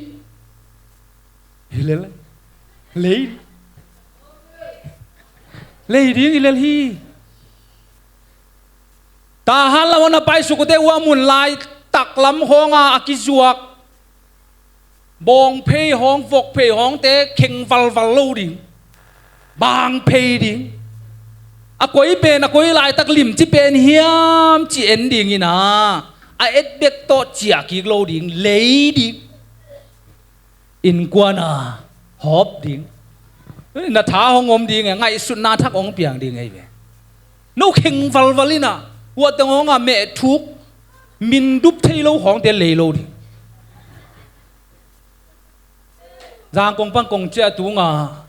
Hi lel. Lei. Lei ding hi lel hi. Tahan lam hawng na paisuk ute ua mun lai taklam hawnga a kizuak bawngphei hawng vokphei hawngte kheng valval lo ding. Bangphei ding. A koi pen a koi laitak limci pen hiam ci en dingin a a et bek tawh ciah kik lo ding, lei ding. Innkuana hawp ding. Na tha hong om ding e, ngaihsutna thak hong piang ding e ve. No kheng valval inah huahteng hawngah mehthuk min dup thei lo hawngte lei lo ding. Zangkong pan kong ciah tungah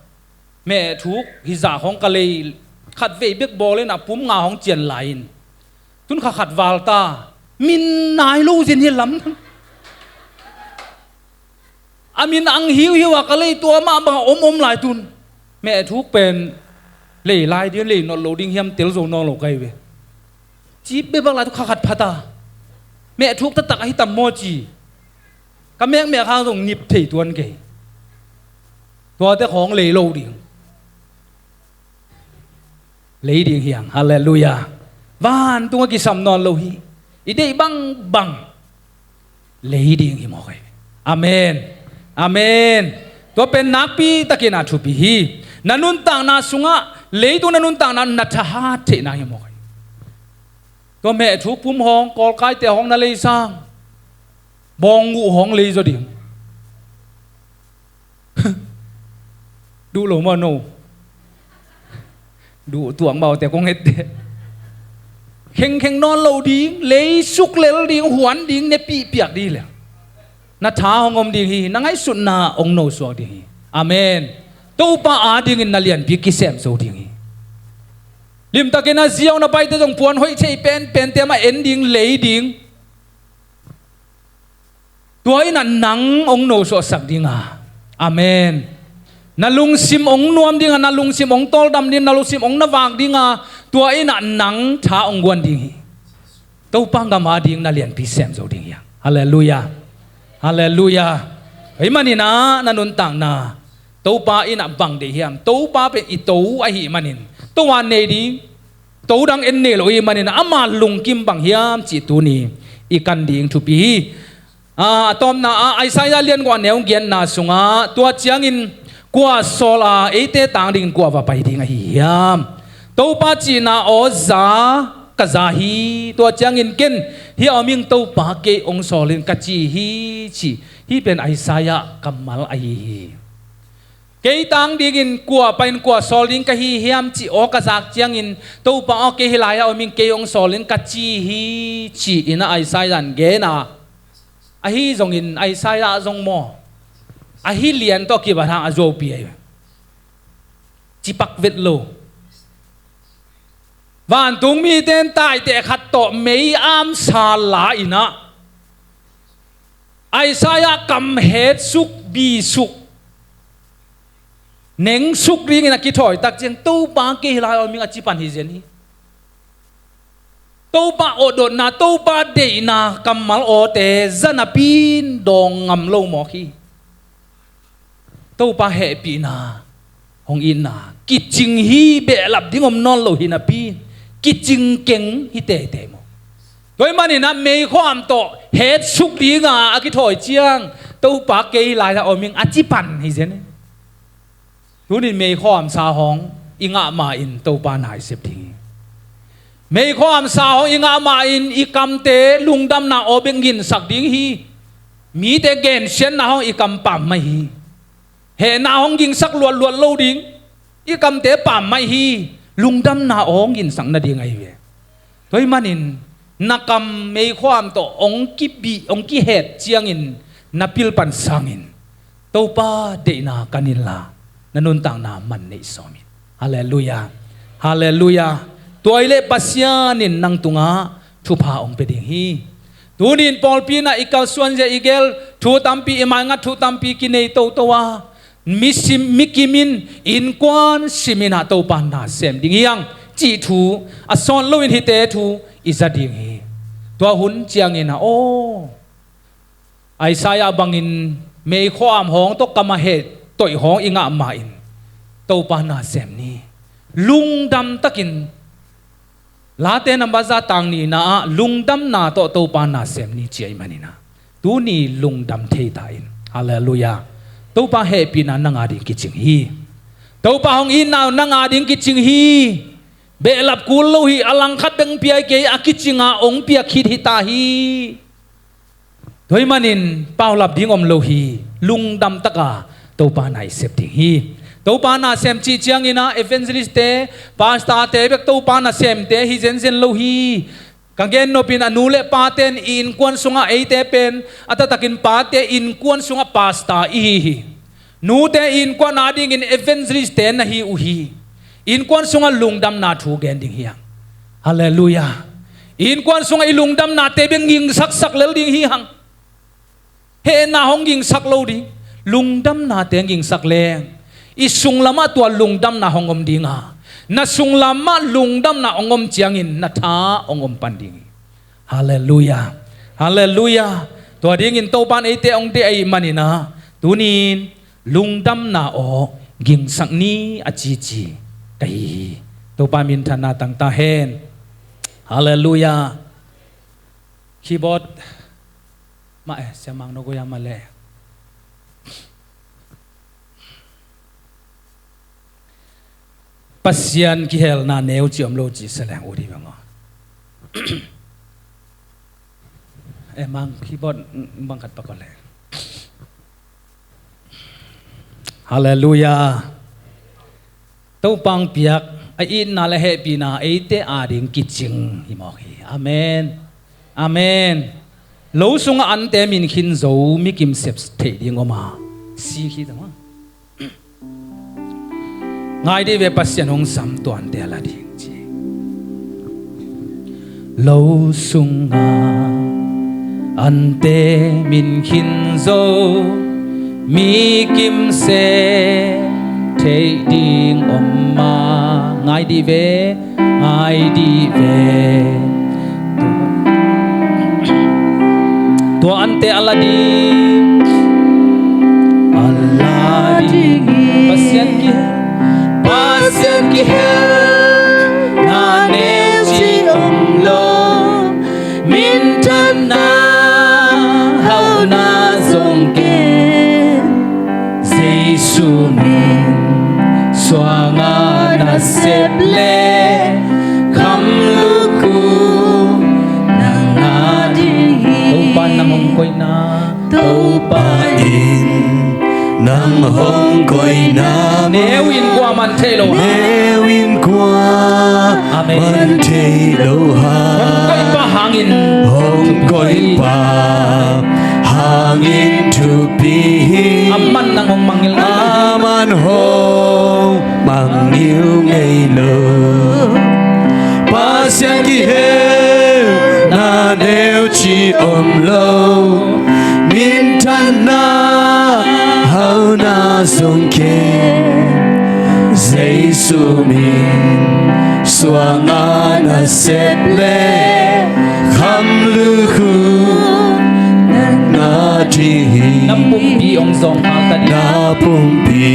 mehthuk hizah hawng ka lei khatvei bek bawl inah pum nga hawng cian lai in tun kha khat val ta min nai lo zin hi lam. A min ang hiuhiu a ka lei tua mah bangah om om lai tun. Mehthuk pen lei lai ding lei not lo ding hiam tel zo nawn lo ka hi ve. Cip bebak lai tu kha khat phata. Mehthuk taktak ahi tam maw ci. Ka mekmek hang zong nip thei tuan kei. Tuate khawng lei lo ding. Lei ding hi hang. Halleluiah. Vantungah kisam nawn lo hi. I deih bangbang lei ding hi mawk hi. Amen. Amen. Tua pen nakpi takin a thupi hi. Na nuntakna sungah leitung na nuntakna na thahat theihna hi mawk hi. Tua mehthuk pum hawng kawlkaite hawng na lei sang bawng uh hawng lei zaw ding. Duh lo maw no? Duh tuang baute kong ette. Khengkheng nawn lo ding, lei suk lel ding, huan ding, ne pihpiak ding le na tha hong om ding hi, na ngaihsutna hong nosuak ding hi. Amen. Topa adingin na lianpi kisem zo ding hi. Limtakin a ziau na paite zong puan hoih thei penpente mah en ding, lei ding. Tua inah nang hong nosuahsak dinga. Amen. Na lungsim hong nuam dinga, na lungsim hong tawldam ding, na lungsim hong na vak dinga. Tua inah nang tha hong guan ding hi. Topa gam ading na lianpi sem zo ding hi hang. Halleluiah. Halleluiah. Hei maninah na nuntakna Topa innah bang deih hiam? Topa pen i To ahih manin to a nei ding, to dang en nei lo ahih maninah ama lungkim bang hiam cih tuni i kan ding thupi hi. A tawpna ah Isaiah liangua neu giatna sungah tua ciangin kua sawl a eite tang dingin kua va pai ding ahi hiam? Topa cihna aw za ka za hi. Tua ciangin ken hih a om ing Topa kei hong sawl in ka ci hi ci. Hih pen Isaiah kammal ahi hi. Kei tang dingin kua pai in kua sawl ding ka hi hiam ci aw ka zak ciangin Topa aw kei hih lai-ah om ing kei hong sawl in ka ci hi ci-in a Isaiah in gen a. Ahi zongin Isaiah zong maw, ahi lian tawh kibat hang a zuaupi ahi. Cipak vet lo. Vantung mite in taite khat tawh mei amsa la-in ah Isaiah kam hetsuk, bisuk, nengsuk dingin a kithawi tak ciang Topa kei hih lai-ah om ing a ci pan hi zen hi. Topa awdotna, Topa deihna kammal awte za napi in dawng ngam lo mawk hi. Topa hehpihna hong itna kicing hi. Behlap ding om nawn lo hi napi in kicing keng hi teitei maw? Tua ahih maninah meikhuam tawh hetsuk dinga a kithawi ciang Topa kei lai-ah om ing a ci pan hi zen hi. Tunin meikhuam sa hong i ngah ma-in Topa na i sep ding hi. Meikhuam sa hong i ngah ma-in i kamte lungdamna aw bek nginsak ding hi. Mite gensiatna hong i kam pam mai hi. Hehna hong gingsak luatluat lo ding. I kamte pam mai hi. Lungdamna aw hong ginsak nading ahi ve. Tua ahih manin na kam meikhuam tawh hong kibih, hong kihet ciangin na pil pan sangin Topa deihna kan inla na nuntakna man neih sawm in. Halleluiah. Halleluiah. Tua hileh Pasian in nang tungah thupha hong pia ding hi. Tunin pawlpi inah i kalsuan zia i gel thu tampi, i maingat thu tampi kinei toto a, mi sim, mi kim in, innkuan sim inah Topa na sem ding hi hang cih thu a sawt loin hihte thu i za ding hi. Tua hun ciangin ah aw, Isaiah bangin meikhuam hong tawh kam a heh toih hong i ngah ma-in Topa na sem ni. Lungdam takin Late nambat za tang nihna ah lungdamna tawh Topa na sem ni ci ahih maninah tuni lungdam thei ta in. Halleluiah. Topa hehpihna nang ading kicing hi. Topa hong itna nang ading kicing hi. Behlap kul lo hi. A langkhat bek hong pia hi kei, a kicinga hong pia khit hi ta hi. Tua ahih manin paulap ding om lo hi. Lungdam taka Topa na i sep ding hi. Topa na sem cih ciangin ah evangelistte, pastorte bek Topa na semte hi zenzen lo hi. Ka gen nopin a nu le pate in i innkuan sungah eite pen a taktakin pate innkuan sungah pastor i hi hi. Nute innkuan adingin evangelistte na hi uh hi. Innkuan sungah lungdamna thu gen ding hi hang. Halleluiah. Innkuan sungah i lungdamnate bek ngingsaksak lel ding hi hang. Hehna hong gingsak lo ding. Lungdamnate hong gingsak leng i sunglamah tua lungdamna hong om dinga, na sunglamah lungdamna hong om ciangin na tha hong om pan ding hi. Halleluiah. Halleluiah. Tua dingin Topa in eite hong deih ahih maninah tunin lungdamna aw gingsak ni a cici ka hi hi. Topa minthanna tangta hen. Halleluiah. Keyboard mah eh, siamang no goya mah leh. Pasian kihelna neu ci om lo ci seleng udi bang aw. Eh, mang keyboard bang khat pakol eh. Halleluiah. Topa hong piak a itna le hehpihna eite ading kicing hi mawk hi. Amen. Amen. Lo sungah ante min khin zo, mi kim sep theih ding om a, si khi tama. Ngai dih ve, Pasian hong sam tuante a la ding ci. Lo sungah ante min khin zo, mi kim sep theih ding om a, ngai dih ve, ngai dih ve. te a la ding, a la ding hi. Pasian kihel, Pasian kihel, na neu cih om lo. Minthanna, hauhna zong ken. Jesu min suanga nasep le kham lukhu nang a ding hi. Topa in nang hong koihna, Topa in nang hong koihna, neu in kua man thei lo, neu in kua, amen, man thei lo ha. Hong koihpa hangin, hong koihpa hangin thupi hi. Aman nang hong mangngilh, aman hong mangngilh ngei lo. Pasian kihel, na neu cih om lo. Minthanna, hauhna zong ken. Jesu min suanga nasep le kham lukhu nang a ding hi. Na pumpi hong zawngkhal ta ding, na pumpi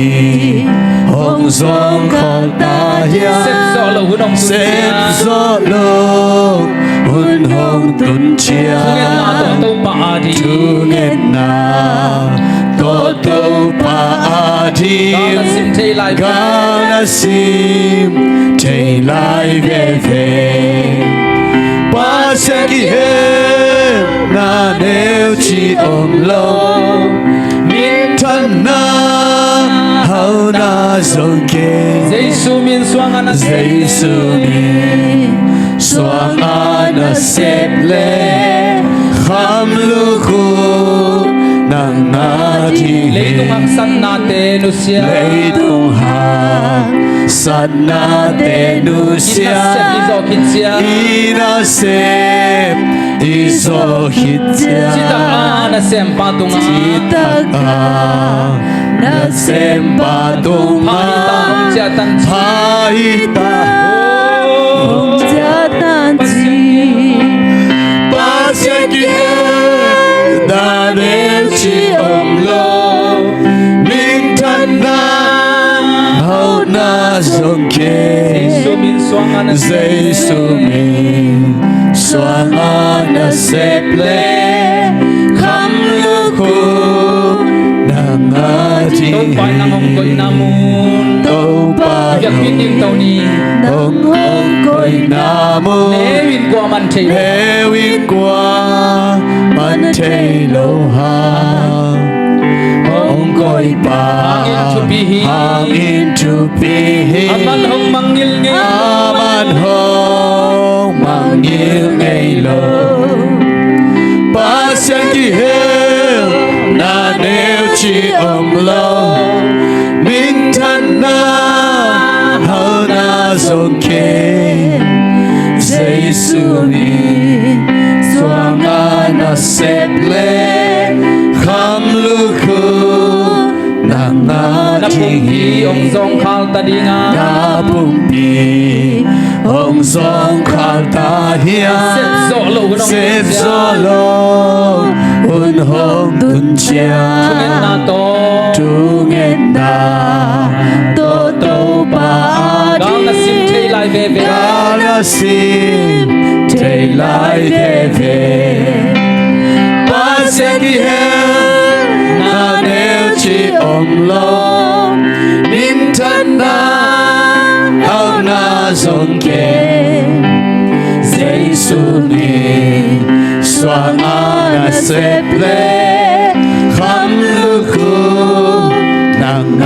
hong zawngkhal ta hiam? Sep zawh loh hun hong tun, sep zawh loh hun hong tun ciang. Thungetna tawh Topa a ding, thungetna tawh Topa a ding. Gal na sim thei lai, gal na sim thei lai veve. Pasian kihel, na neu cih om lo. Minthanna, hauhna zong ken. Jesu min suanga nasep, Jesu min suanga nasep le kham lukhu nang a ding hi. Leitung haksatnate nusia, leitung haksatnate nusia, i nasep i zawh khit ciang, i nasep i zawh khit ciang. Citak a nasempa tungah, citak a nasempa tungah, pha hita hong ciah tan ci, pha hita hong ciah tan ci. Pasian kihel, na neu cih om lo. Minthanna, hauhna zong ken. Jesu min suanga nasep, Jesu min suanga nasep le kham lukhu nang a ding hi. Topa in nang hong koihna mun, Topa in nang hong koihna mun, neu in kua man thei lo, neu in kua man thei lo ha. Hong koihpa hangin thupi hi, hangin thupi hi. Aman hong mangngilh ngei, aman hong mangngilh ngei lo. Pasian kihel, na neu cih om lo. Minthanna, hauhna zong ken. Jesu min suanga nasep le kham lukhu nang a ding hi. Na pumpi hong zawngkhal ta ding a, na pumpi hong zawngkhal ta hiam? Sep zawh loh hun hong, sep zawh loh hun hong tun ciang. Thungetna tawh, thungetna tawh Topa a ding, gal na sim thei lai veve, gal na sim thei lai veve. Pasian kihel, na neu cih om lo. Minthanna, hauhna zong ken. Jesu min suanga nasep le kham lukhu nang a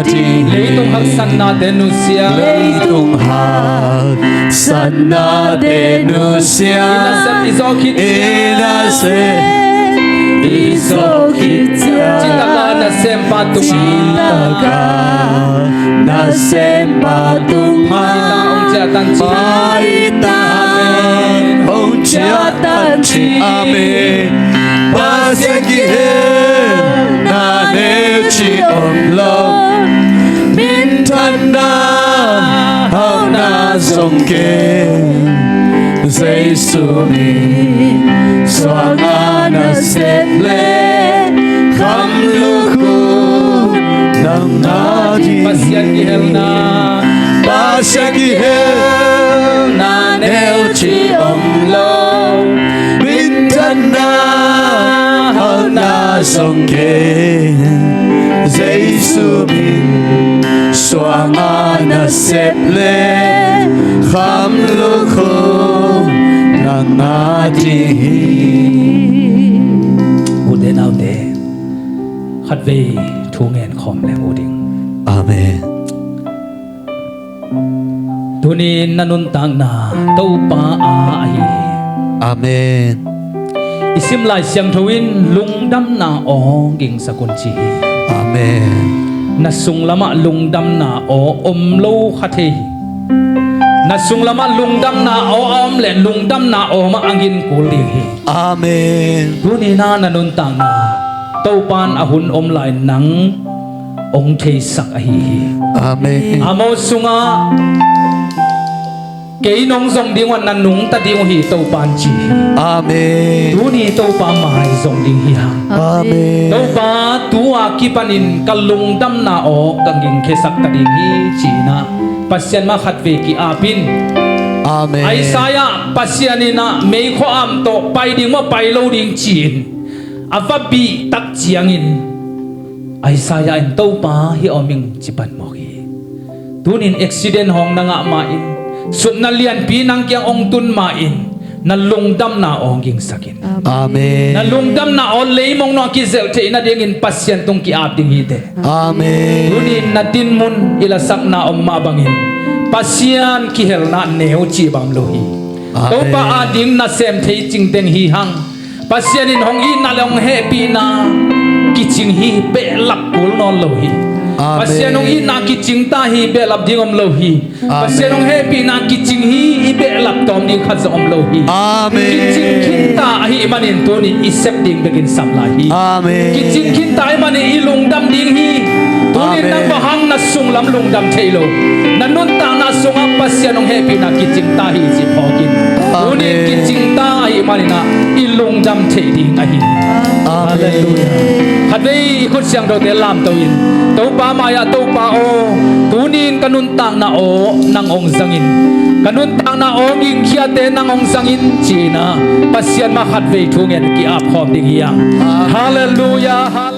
ding hi. Leitung haksatnate nusia, leitung haksatnate nusia, i nasep i zawh khit, i nasep i zawh khit ciang. Citak a nasempa tungah, citak a nasempa tungah, pha hita hong ciah tan ci, pha hita hong ciah tan ci. Amen. Pasian kihel, na neu cih om lo. Minthanna, hauhna zong ken. Jesu min suang a na sep le kham lukhu nang a ding. Pasian kihelna, Pasian kihelna neu ci om lo. Minthanna hauhna zong kei, Jesu min suang a na sep le kham lukhu nang a ding hi. Ute naute, khatvei thu ngen khawm leng uh ding. Amen. Tuni na nuntakna Topa a ahi hi. Amen. I sim Lai Siangtho in lungdamna aw gingsak un ci hi. Amen. Na sunglamah lungdamna aw om lo kha thei hi. Na sunglamah lungdamna aw a om le lungdamna aw mah a gin kul ding hi. Amen. Tuni na na nuntakna Topa in a hun om lai nang ong theisak ahi hi. Amen. Amos sungah kei nong zong ding uh a na nungta ding uh hi Topa in ci hi. Amen. Tuni Topa mai zong ding hi hang. Amen. Topa tua kipanin ka lungdamna aw ka gingkhiasak ta ding hi ci-in ah Pasian mah khatvei ki-ap in. Amen. Isaiah Pasian in ah meikhuam tawh pai ding maw pai lo ding ci-in a va bih tak ciangin Isaiah in Topa hih om ing ci pan mawk hi. Tunin accident hong na ngah ma-in supna lianpi nang kiang ong tun ma-in na lungdamna aw gingsak in. Amen. Na lungdamna aw leimong nong kizelh theih nadingin Pasian tung ki-ap ding hi teh. Amen. Tunin na dinmun i lasakna om mah bangin Pasian kihelna neu cih bang om lo hi. Amen. Topa ading nasem thei cingteng hi hang. Pasian in hong itna le hong hehpihna kicing hi behlap kul nawn lo hi. Amen. Pasian hong itna kicing ta hi behlap ding om lo hi. Amen. Pasian hong hehpihna kicing hi i behlap tawm ding khat zong om lo hi. Amen. Kicing khinta ahih manin tunin i sep ding bekin sam lai hi. Amen. Kicing khinta ahih manin i lungdam ding hi. Tunin nang bang hang na sunglam lungdam thei lo. Na nuntakna sungah Pasian hong hehpihna kicing ta hi ci phawk in. Amen. Tunin kicing ta ahih manin ah i lungdam thei ding ahi. Amen. Halleluiah. Khatvei i khut siangthote lamto in Topa mai-ah Topa aw, tunin ka nuntakna aw nang hong zangin, ka nuntakna aw gingkhiate nang hong zangin ci-in ah Pasian mah khatvei thu ngen ki-ap khawm ding hi hang. Amen. Halleluiah.